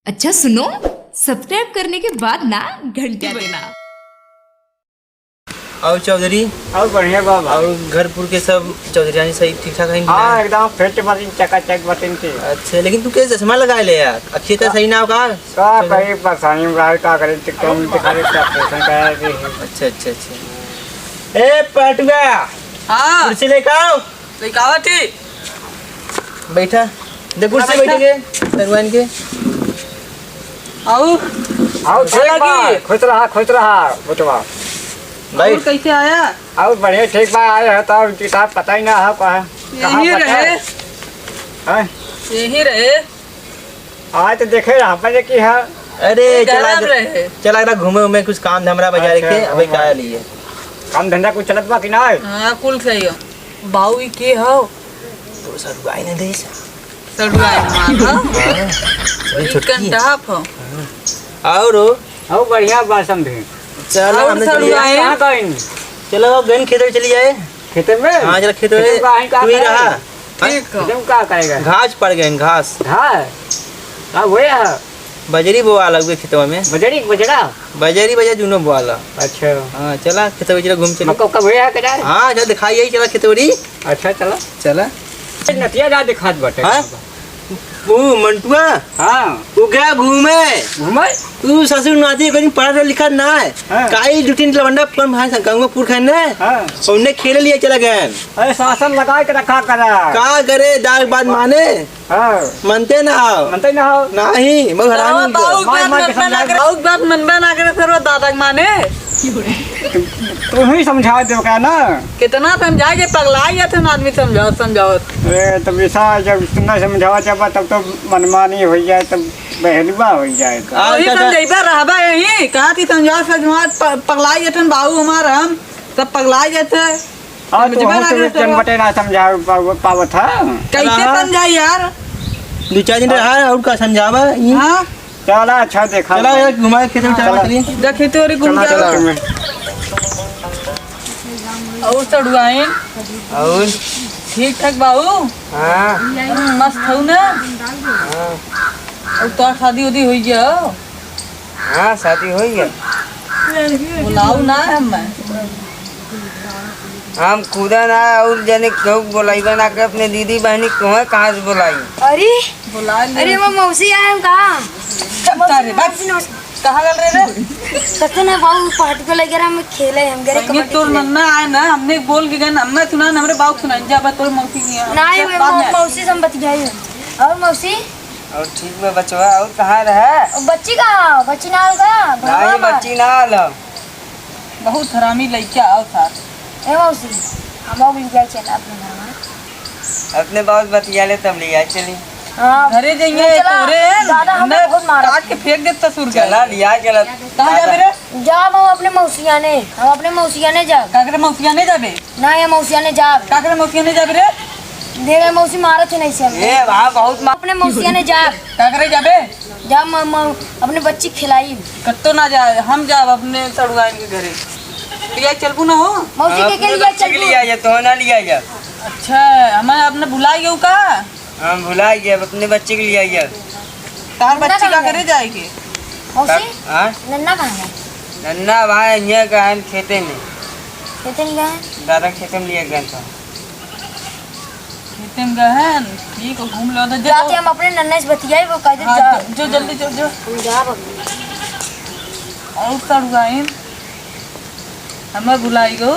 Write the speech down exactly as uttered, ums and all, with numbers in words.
अच्छा सुनो, सब्सक्राइब करने के बाद ना घंटी बजना। और चौधरी? और बढ़िया बाबा। और घरपुर के सब चौधरी रानी सही ठीक ठाक हैं कि हाँ, ना? एकदम फिट बतिन, चकाचक बतिन के। अच्छा, लेकिन तू कैसे चश्मा लगा ले यार? अखिए तो हाँ। सही ना हो का? का चलो। कहीं परेशानी में रहे, का करे, तो कौन दिखा दे, क्या ऑपरेशन कराया कि अच्छा, अच्छा, अच्छा। ए, पटुआ, हाँ। कुर्सी लेके आओ। लेके आवा थी। बैठा। दे कुर्सी हाँ, बैठा। बैठेंगे, सरुआइन के। आओ। आओ, ठीक बा। खुश रहा, खुश रहा, बेटवा। भाई। और कैसे आया? और बढ़िया, ठीक बा, आए हैं तो किताब पता ही ना है, कहाँ, कहाँ यहीं पता रहे। है? हैं? यहीं रहे। आज तो देखे रहा, पर ये की है? अरे, ये चला घर ज-, रहे। चला जरा घूमे उमे, कुछ काम धाम रहा बाजार अच्छा, के, अबे घूमे। का लिए? काम धंधा कुछ चलत बा कि ना? हाँ, कुल सही हो। बाऊ, ई के हो? तो सरुआइन दे। सरुआइन मार हो? हाँ, अरे ई छोटकी। कंटाप हो। हाँ। और हो? हो, बढ़िया बा समधी। चलो, और हमने चली सरुआइन? कहाँ गइन? चलो, अब गइन खेते में चली जाए। खेते में? हाँ, चलो, खेते में। खेते में कहाँ, कहाँ तू ही करेगा? रहा। ठीक हो। खेते में का करेगा? घास पड़ गए, घास। घास? का हुए है? बजरी बोआला हुए खेतवा में। बजरी, बजरा? बजरी, बजरा दुनो बोआला। अच्छा। हाँ, चला, खेतवा जरा घूम चली। मक्का, उक्का हुए है का? हाँ, चल, दिखाई आई, चला, खेतवरी। अच्छा, चला। चला। नतिया जा दिखात बाटे। हाँ? ऊ मंटुआ? हाँ। ऊ गया घूमे। घूमे? तू ससुर नाती कहीं पढ़ा लिखा ना है। हाँ। काई दू तीन लवंडा अपन भाई संग गंगोपुर खान ने। हाँ। उनने खेले लिए चला गए। अरे शासन लगा के रखा करा। का करे, दाल बात माने? हाँ। मनते ना हो। मनते ना हो। नहीं, मैं हरामी अरे हो गया। बाबू मार, बात मार के मनबे ना समझा करे, बाबू बात मनबे ना करे, फिर वो दादा के माने। तू ही समझा दे का ना। कितना समझाए जे पगला ही है, तुम आदमी समझाओ, समझाओ। अरे, तब ऐसा जब इतना समझावा जाबा, तब तो मनमानी हो जाए, तब बहलुआ हो जाए तो। और वही चाचा समझाइबा रहबा यहीं, कहाँ थी समझाओ, समझाओ, प-, पगला ही है, तुम बाबू हमार हम, सब पगला ही जाते हैं। हाँ, तो समझबे हम ना तो करते जन हो। बटे ना समझा पाव-, पावत है। कैसे रहा। समझाई यार? दो चार दिन रहा और का समझावा ई? हाँ। चला, अच्छा देखा। चला, एक घुमाए खेत में, चला, चला। चलिए। देखी तोरी घूम चला, के चला आओ। तुम्हें। और सड़ुआइन? और? ठीक ठाक बाबू? हाँ। मस्त हऊ ना? हाँ। और तोर शादी उदी होई गया हो? हाँ, शादी होई गया। बुलाऊ ना हमें। हम खुदा ना और जने केहू बोलाइबे ना के, अपने दीदी बहनी को है, कहाँ से बोलाई? अरे, बुला ले। अरे, वो मौसी आए हैं का? चुप तारे, बस। मौसी, मौसी। कहाँ गल रहे रे? कतो ना बाबू, पहट को लेकर हम खेले, हम गरे कहीं कबड्डी तोर खेले। नन्ना आए ना, हमने बोल के गए, नन्ना सुना, हमरे बाबू सुना, जा बा तोर मौसी की यहाँ। नहीं, सब मैं बाद मौ-, में। मौसी से हम बतियाई। और मौसी? और ठीक बा बचवा, और कहाँ रहा? बच्ची कहाँ? बच्ची ना आल का? नहीं, बच्ची ना आल। बहुत हरामी लइका आओ साथ। ए मौसी, हम लोग भी जाए चल अपने घर में। अपने बहुत बतिया ले तब ले आए चली। हाँ, घरे जाइए, चला, तोरे दादा हमें न बहुत मारा। काट के फेंक दे ससुर के। चला, लिया चला। कहाँ जाबे रे? जा हम अपने मौसिया ने, हम अपने मौसिया ने जा। का करे मौसिया ने जाबे? ना, ये मौसिया ने जाब। का करे मौसिया ने जाबे रे? देख, ये मौसी मारत है नहीं से हमने। ए, वहाँ बहुत मा- अपने मौसिया ने जाब। का करे जाबे? जा म-, म-, अपने बच्ची खिलाई। कत्तो ना जा, हम जाब अपने सड़ुआइन के घरे। लिया चलबू ना हो? मौसी हाँ, के, के अपने लिया बच्ची के चलबू? लिया जा, तो ना लिया जा। अच्छा, हमें अपने भुला गयो का? हम भुला गए, अपने बच्ची के लिया जा। तार नन्ना बच्ची का कहाँ करे है? जाए के? मौसी, का-, हाँ? नन्ना कहाँ है? नन्ना भाई, यहाँ का है, खेते में। खेते में गए हैं? दादा खेते में लिए गए थे। खेते में गए हैं, ठीक है, घूम लो, तो जाते जाओ। हम अपने नन्ना से बतियाई, वो कह दे हाँ, जाओ। जो, जो जल्दी जो, जो। हम जाब अभी। और सड़ुआइन, हमें भुलाई गो।